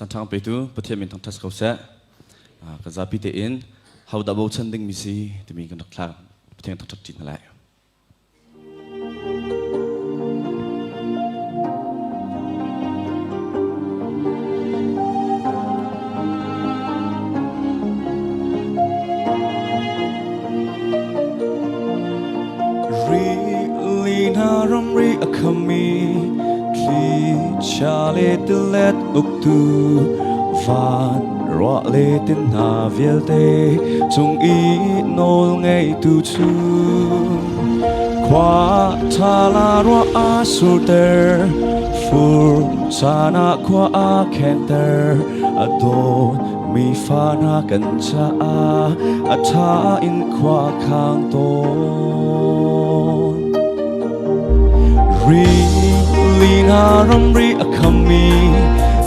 Chan petu Pathian min thangṭhat ko seh. Kan zapi tein hodah bochan dingmi si timi kan rak thlak Pathian thangṭhat ṭi hna lai. Rili hna ramri a khami thlichia le tilet uktu van ruah le tin hna vialte cung i nawl ngeitu cu khua ṭha la ruah a surter fur caan ah khua a khenter a dawt mi fa hna kan caah a ṭha in khua khang tawn. Rili hna ramri a khammi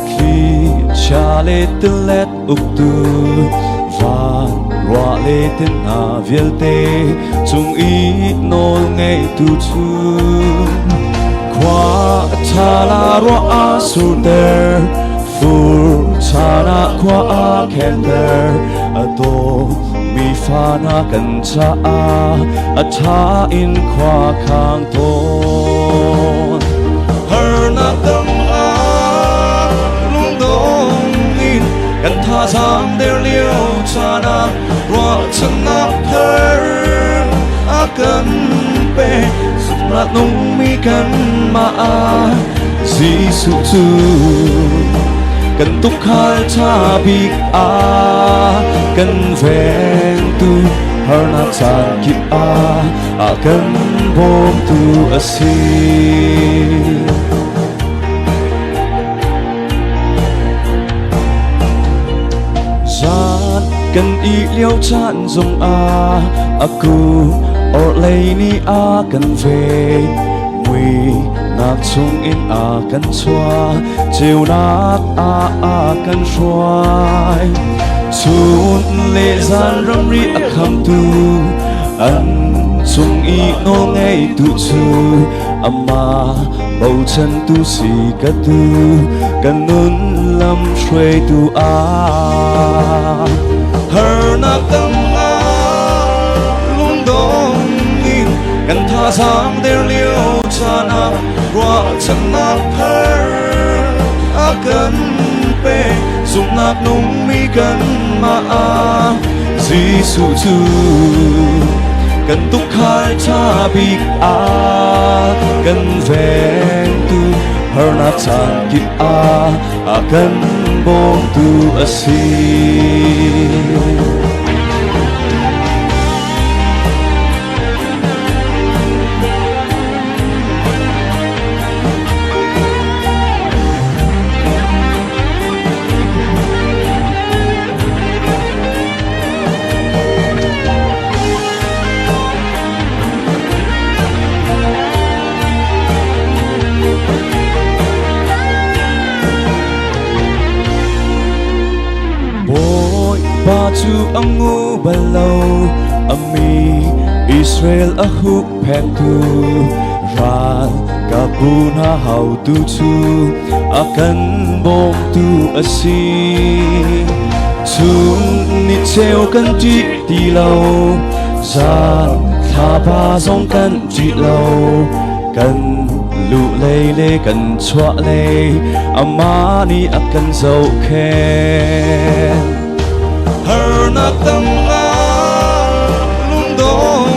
thlichia le tilet uktu van ruah le tin hna vialte cung i nawl ngeitu cu khua ṭha la ruah a surter fur caan ah khua a khenter a daw mi fa hna kan caah a ṭha in khua khang tawn. Harnak dam ah lungdong in kan thazaang der lio caan ah ruahchannak thar a kan pe zumhnak nungmi kanmah ah Jesuh cu kan tukhal ṭha bik a kan vengtu harnak caan kip ah a kan bawmtu a si. Zan kan i lio caan zong ah a ku orhlei nih a kan ven mui nak chung in a kan chuah ceunak ah a kan hruai chun le zan ramri a khamtu an cung i nawl ngeitu cu amah bochantu si ka tu kan nun lam hruaitu ah harnak tam ah lungdong in kan thazaang der lio caan ah ruahchannak thar a kan pe zumhnak nungmi kanmah ah Jesuh cu kan tukhal ṭha bik a kan vengtu harnak caan kip ah a kan bawmtu a si. Bawipa cu a ngu bal lo, a mi Israel a hupphengtu ral ka bu hna haotu cu a kan bawmtu a si. Chun ni cheu kan ṭih ti lo, zan thlapa zong kan ṭih lo. Kan luh lei le kan chuah lei, amah nih a kan zohkhenh. Harnak tam ah lungdong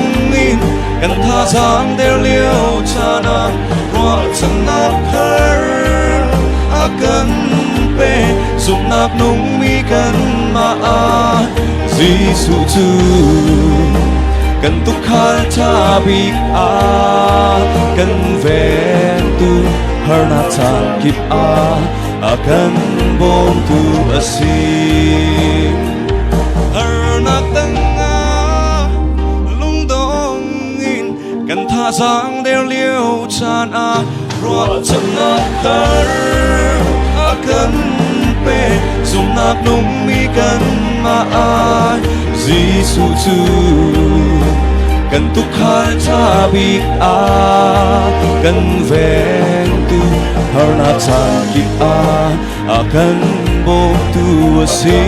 in kan thazaang der lio caan ah ruahchannak thar a kan pe zumhnak nungmi kanmah ah Jesuh cu kan tukhal ṭha bik a kan vengtu harnak caan kip ah a kan bawmtu a si. Harnak tangah lungdong in kan thazaang der lio caan ah ruahchannak thar a kan pe zumhnak nungmi kanmah ah Jesuh cu kan tukhal ṭha bik a kan vengtu harnak caan kip ah a kan. bawmtu a si.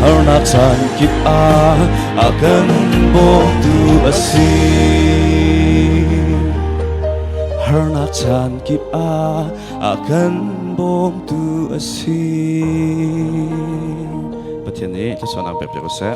Harnak caan kip ah a kan bawmtu a si. Harnak caan kip ah a kan bawmtu a si. Pathian nih thluachuahnak pek piak u seh.